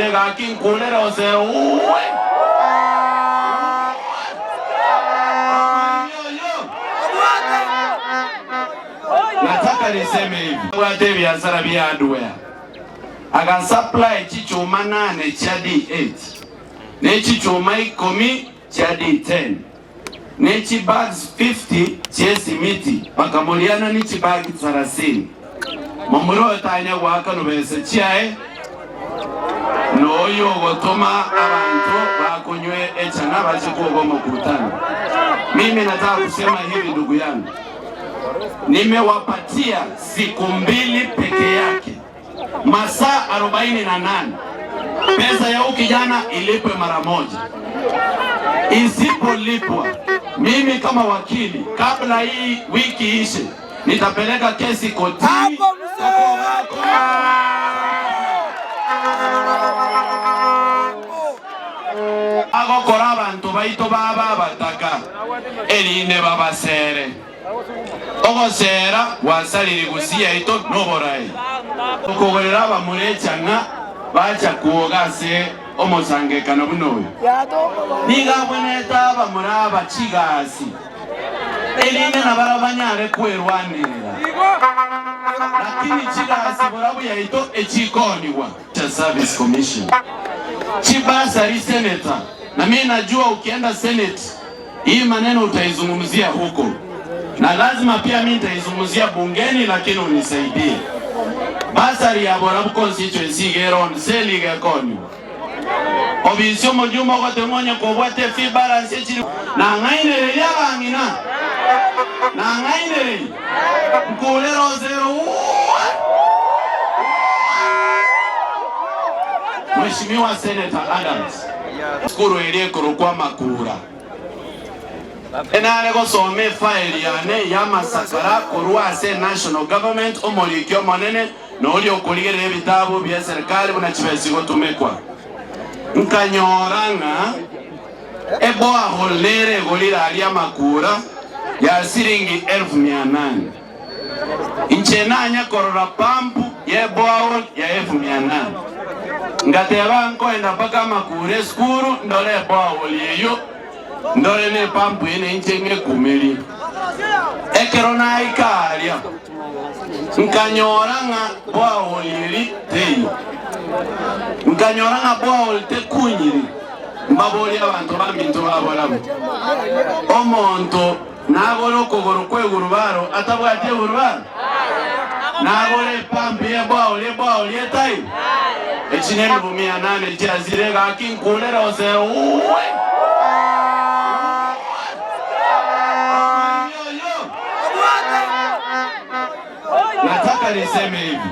chiazire gaki nkurere ose uwe. Nataka niseme hivi, bwate ebiasara bia hardware agasupply chichuma nane chia D8 ne chichuma ikomi chia D10 ne chibags 50 chi'esimiti, bakamoriana ne chibagi sarasini. Momura oyo tanya goakanwa besa chiaye, noyo ogotoma abanto bakonywe echang'a bache kwoga omokutano. Mimi nataka kusema hivi ndugu yangu, nimewapatia siku mbili peke yake, masaa 48, pesa ya huyu kijana ilipwe mara moja. Isipolipwa, mimi kama wakili, kabla hii wiki ishe, nitapeleka kesi kotini. Hapo mzee. Agokora abanto baito baba abataka, erinde babasere. Ogosera gwasariri gusii yaito noborai. Okogorera abamura echang'a bacha kwoga ase omosangekano buna oyo. Nigo abwenerete abamura aba chigasi, erinde nabarabwo banyare kwerwanerera. Lakini chigasi borabu yaito echikonigwa. Service Commission. Chibasari senator, na mimi najua ukienda Senate hii maneno utaizungumzia huko, na lazima pia mimi nitaizungumzia bungeni, lakini unisaidie. Basari ya Borabu constituency geron seli gekoni obisi omojumbe ogotemwonya kobwate fee balance echiri nang'ainereria abang'ina nang'ainereria nkurera ozero uwe Mheshimiwa Senator Adams skuru eria ekorokwa Makura enare gosoma efaili yane y'amasakara korwa ase national government omoriki omonene noria okorigerera ebitabu bia serikali buna chibesa igotumekwa nkanyora ng'a eborehole nere egorire aria Makura ya siringi 800,000 inche nanya korora pampu ya eborehole ya 800,000 ngateba nkoenda mpaka Makura esukuru ndore eborehole eyo ndore ne pampu ene inche ng'ekumeri ekero naika aria nkanyora ng'a borehole eri teiyo nkanyora ng'a borehole tekunyiri mbabori abanto baminto baborabo omonto nagore okogoro kwa egurubaro atabwati egurubaro nagore epampu ya eborehole eborehole etayo echi ne 800,000 chiazire gaki nkurere ose uwe. Nataka niseme hivi.